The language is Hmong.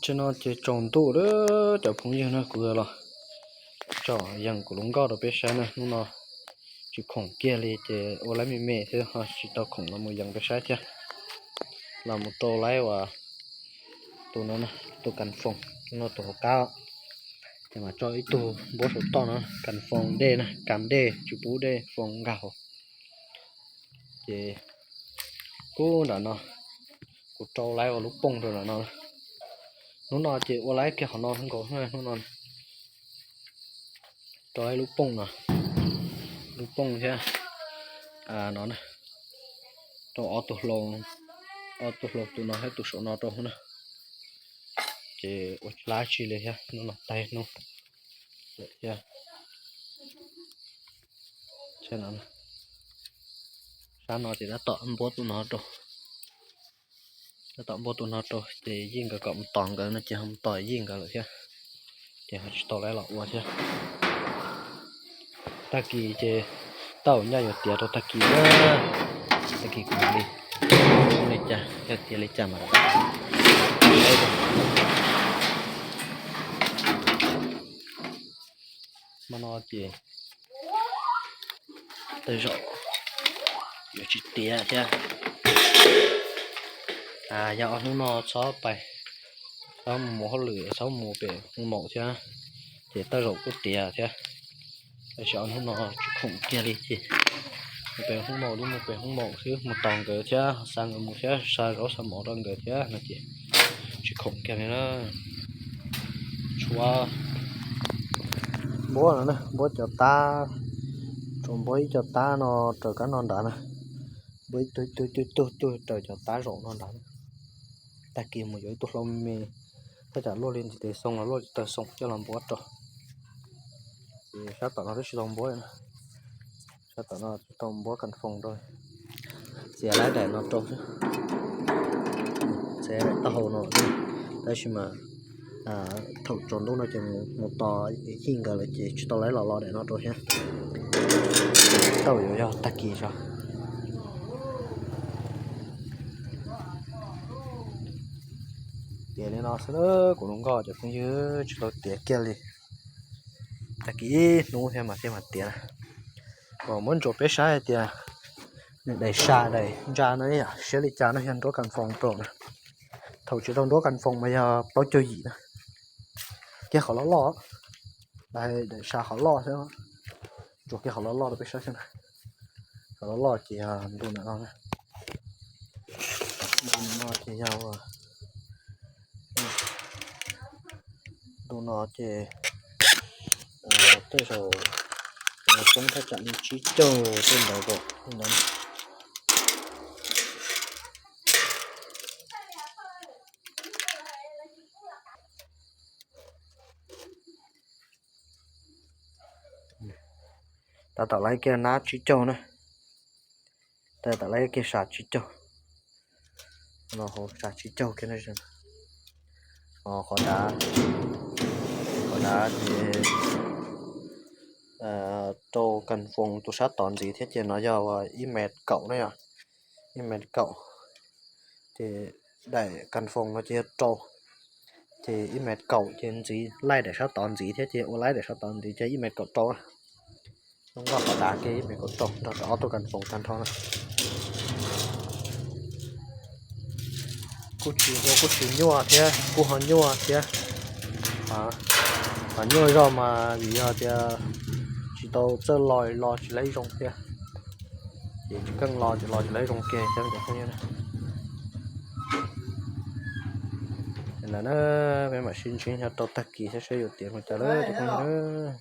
Tsaus no ces tsaus ntuj lawm cov phooj ywg na, kuv los tso yees kuv lub nkoj rau peb saib na. Hnub no tsis khoom kiag li ces ua laib me me thiab ho tsis tau khoom los mus yees peb saib thiab. Los mus rau laib uas tus no, tus kas foos no, tus hauv qab, ces mas tso ib tug npuab saum toj no, kas foos dej na, kas dej tsis pub dej foos nkag hauv. Ces kuv nram no, kuv rau laib ua lub pooj rau nram no. Hnub no ces ua laib kiag qhov no nkaus hnub no. Rau laib lub pooj no, lub pooj thiab no, rau ob tug hlau, ob tug hlau tus no thiab tus saum no rau na. Ces ua tsis laib tsi li thiab, hnub no tag hnub thiab. Sab no ces tab tom npuab tus no rau, tab tom npuab tus no rau ces yij nkawd kom mus tos nkawd no ces ho mus tos yij nkawd lawm thiab. Ces ho tsis tau laib los ua thiab. Tag kis ces tau nyaj yuav tiav rau tag kis na. Tag kis kuv li, li cas yog tiav li cas mas. Hmo no ces tej zaum yuav tsis tiav thiab. Yog ob hnub no txhob pais, txhob mus hauj lwm, txhob mus pem hoob maum thiab, ces tej zaum kuj tiav thiab. Tab sis ob hnub no tsis khoom kiag li ces mus pem hoob maum li, mus pem hoob maum xwb, mus tos nkawd thiab, xa nkawd mus thiab, xa zaub xa mov rau nkawd thiab no ces tsis khoom kiag li na. Tshuav npuab no na, npuab cov tab, tshuav npuab ib co tab no raws kab no nrad na, npuab ib tug ib tug ib tug ib tug raws cov tab zaum no nrad. Tag kis mus yuav ib tug hlau me, thaj tsam luaj li ntiv tes xoo los luaj li taw xoo coj los npuab rau. Ces sab tom no twb tsis tau npuab, sab tom no tsis tau npuab kas foos rau. Txiav laib daim no rau xwb, txiav daim taub hau no, tab sis mas thaum tsaus ntuj no ces mus tos yij nkawd lawm ces tsis tau laib los los daim no rau thiab. Tau yuav yog tag kis tso. Tiav li no xwb, kuv lub nkoj cov phooj ywg, tsis tau tiav kiag li. Tag kis ib hnub thiab mas thiaj mam tiav. Kom muab ntsuas peb saib hais tias nws daim sa daim ntsa no yog siab li cas no, yog nruab kas foos rau na. Thaum tsis tau nruab kas foos mas yog plaub caug yim na. Kiag qhov loj loj, daim sa qhov loj xwb, ntsuas kiag qhov loj loj rau peb saib xwb na. Qhov loj loj ces yog ntu ntawm no na. Ntu no ces yog, ntu no ces tej zaum poob thaj tsam li tsib caug tej ntawd kom ntawd. Tab tom laib kiag nab tsib caug na. Tab tom laib kiag sa tsib caug. No hauv sa tsib caug kiag na. Qhov dav, qhov dav ces rau kas foos tus sab tod ntxiv thiab ces no yog ib mev kaum na, yog ib mev kaum. Ces daim kas foos no ces yog rau, ces ib mev kaum ces ntxiv laij daim sab tod ntxiv thiab ces ua laij daim sab tod ntxiv ces ib mev kaum rau. Lub nkoj qhov dav kiag ib mev kaum rau nrog rau ob tug kas foos tag nrho na. Kuj tsis ua kuj tsis nyuaj thiab, kuj ho nyuaj thiab. Qhov nyuaj zog mas vim yog tias tsis tau txawj los, los tsis laib zoo thiab. Ces tsis keej los ces los tsis laib zoo kiag thiab cov phooj ywg na. Ntawd na, peb mam sib ntsib nyob rau tag kis saib seb yuav tiav mus cas lawm cov phooj ywg na.